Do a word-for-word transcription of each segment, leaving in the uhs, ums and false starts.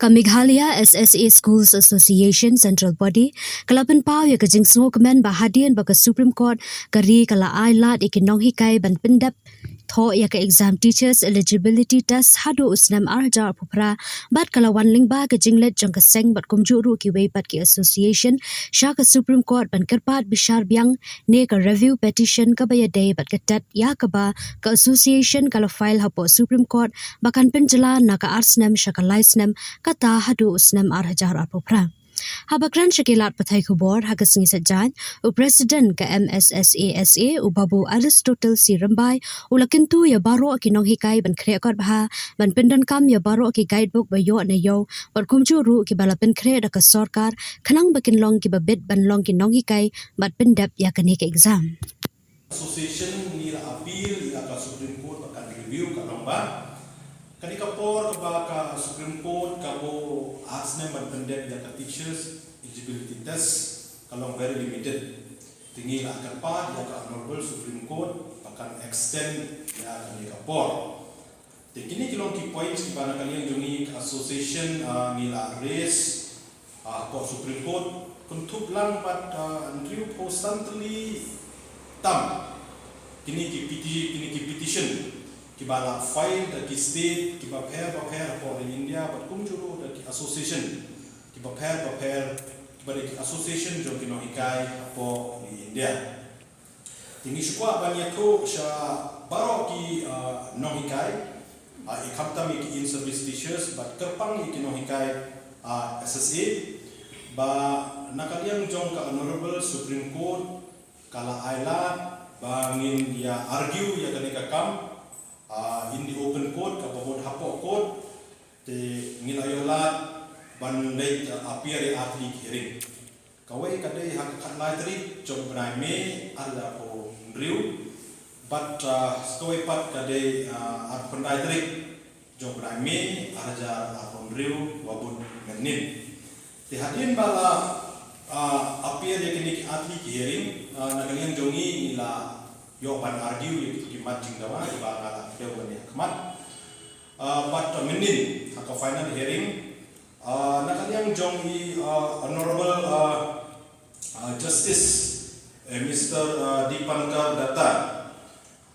Ka Meghalaya S S A Schools Association Central Body ka la pynpaw ïa ka jingsngewkmen ba hadien ba ka Supreme Court ka ri ka la ai lad ïa ki nonghikai ban pyndep thoh ïa ka exam Teachers Eligibility Test haduh u snem ar hajar arphew phra, bad ka la wan lyngba ka jingleit jong ka seng bad kumjuh ruh kiwei pat ki association sha ka Supreme Court ban kyrpad bishar biang ne ka review petition kaba ïadei bad ka tet ïa kaba ka association ka la file hapoh Supreme Court ba kan pynjlan na ka ar snem sha ka lai snem, kata haduh u snem ar hajar arphew phra. Haba kren sha ki lad pathai khubor ha ka sngi Saitjaiñ, u President ka M S S A S A, u Babu Aristotle C Rymbai, u la kyntu ïa baroh ki nonghikai ban khreh kot bha, ban pyndonkam ïa baroh ki guidebook ba ïoh na ïew, bad kumjuh ruh kiba la pynkhreh da ka sorkar, khnang ba kin long kiba bit ban long ki nonghikai bad pyndep ïa kane ka exam. Association ngi la appeal ïa ka Supreme Court ba kan review, ka long ba kane ka por kaba ka Supreme Court ka buh ar snem ban pyndep ïa ka Teachers Eligibility Test ka long very limited. Te ngi la kyrpad ïa ka Honorable Supreme Court ba kan extend ïa kane ka por. Te kine ki long ki points kiba na ka liang jong ngi ka association, ah, ngi la raise, ah, hapoh Supreme Court. Kynthup lang bad, ah, hynriewphew san tylli tam kine ki peti-, kine ki petition kiba la file da ki state kiba pher ba pher hapoh ri India bad kumjuh ruh da ki association kiba pher ba pher kiba dei ki association jong ki nonghikai hapoh ri India. Te ngi shu kwah ban ïathuh sha baroh ki, ah, nonghikai, ah, ïa khamtam ïa ki in-service teachers bad kyrpang ïa ki nonghikai, ah, S S A, ba na ka liang jong ka Honorable Supreme Court ka la ai lad ba ngin ïa argue ïa kane ka kam, ah, in the open court, kaba mut hapoh court. Te ngi la ïoh lad ban leit, ah, appear ïa artylli ki hearing. Kawei ka dei ha ka khatlai tarik jong u bnai May ar hajar arphew hynriew, bad, ah, kawei pat ka dei, ah, arphew khyndai tarik jong u bnai May ar hajar arphew hynriew, kaba bud mynnin. Te hadien ba la, ah, appear ïa kine ki artylli ki hearing, ah, na ka liang jong ngi ngi la ïoh ban argue ïa kito ki mat jingdawa kiba nga la kdew ban ïa khmat. Ah, bad mynnin ha ka final hearing, ah, na ka liang jong i, ah, Honorable, ah, ah, Justice, eh, Mister, ah, Dipankar Datta,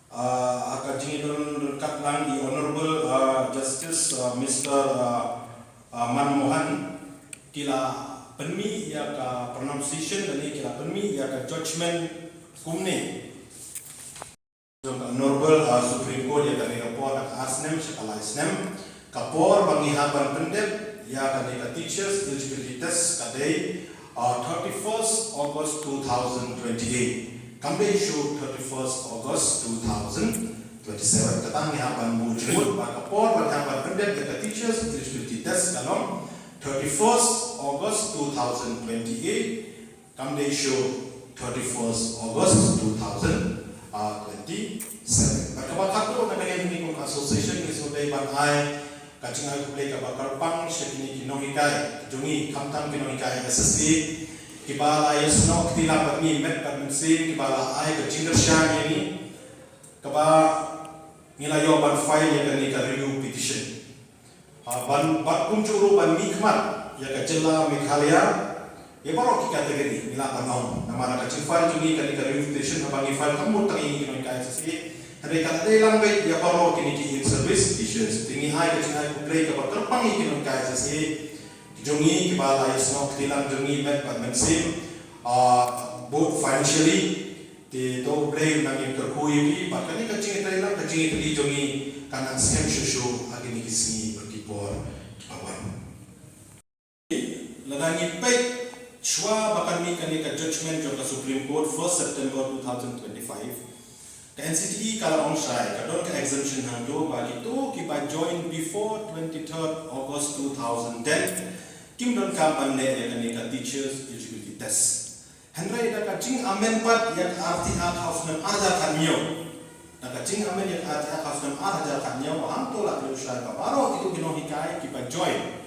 ah, ha ka jingïadon ryngkat lang i Honorable, ah, Justice, ah, Mister, ah, ah, Manmohan, ki la pynmih ïa ka pronunciation lane ki la pynmih ïa ka judgment kumne. Jong ka Honorable, ah, Supreme Court ïa kane ka por na ka ar snem sha ka lai snem. Ka por ba ngi hap ban pyndep ïa kane ka Teachers Eligibility Test ka dei, ah, thirty-first August two thousand twenty-eight. Kam dei shuh thirty-first August two thousand twenty-seven. Kata ngi hap ban buh jingmut ba ka por ba ngi hap ban pyndep ïa ka Teachers Eligibility Test ka long thirty-first August two thousand twenty-eight. Kam dei shuh thirty-first August two thousand twenty-seven. Bad kaba khatduh na ka liang jong ngi kum ka association ngi sngewdei ban ai ka jingai khublei kaba kyrpang sha kine ki nonghikai jong ngi, khamtam ki nonghikai S S A kiba la ïasnoh kti lang bad ngi met bad mynsiem, kiba la ai ka jingkyrshan ïa ngi, kaba ngi la ïoh ban file ïa kane ka review petition. Ah, ban, bad kumjuh ruh ban mihkhmat ïa ka jylla Meghalaya, ïa baroh ki category ngi lah ban ong. Namar ka jingfile jong ngi kane ka review petition haba ngi file kam mut tang ïa ngi ki nonghikai S S A, hynrei ka la dei lang beit ïa baroh kine ki in-service teachers. Te ngi ai ka jingai khublei kaba kyrpang ïa ki nonghikai S S A jong ngi kiba la ïasnoh kti lang jong ngi met bad mynsiem, ah, both financially, te to U Blei un nang ïa kyrkhu ïa ki, bad kane ka jingïatreilang, ka jingïatreilang jong ngi kan nang skhem shuh shuh ha kine ki sngi bad ki por kiba wan. Lada ngi peit shuwa ba kan mih kane ka judgment jong ka Supreme Court first September two thousand twenty-five, ka N C T E ka la ong shai, ka don ka exemption hangto ba kito kiba join before twenty-third August two thousand ten kim donkam ban leh ïa kane ka Teachers Eligibility Test. Hynrei da ka jingamen pat ïa ka R T R khaw snem ar hajar khathynñiew. Da ka jingamen ïa ka R T R khaw snem ar hajar khathynñiew, hangto la kdew shai ba baroh kito ki nonghikai kiba join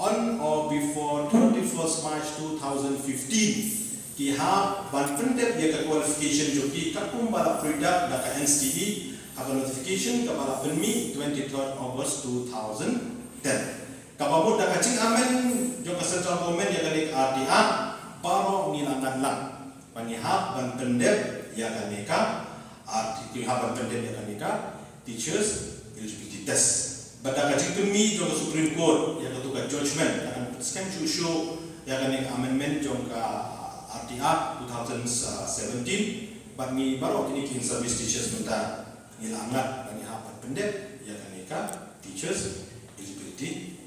on or before thirty-first March two thousand fifteen ki hap ban pyndep ïa ka qualification jong ki katkum ba la pyndonkam da ka N C T E ha ka notification kaba la pynmih twenty-third August two thousand ten. Kaba mut da ka jingam jong ka central government ïa kane ka R T I Act, baroh ngi la ngat lang ba ngi hap ban pyndep ïa kane ka R T I, ngi hap ban pyndep ïa kane ka teachers eligibility test. Bad da ka jingpynmih jong ka Supreme Court ïa katu ka judgment, ka kan skhem shuh shuh ïa kane ka amendment jong ka R T I Act two thousand seventeen. Bad ngi baroh kine ki in-service teachers mynta ngi la ngat ba ngi hap ban pyndep ïa kane ka teachers eligibility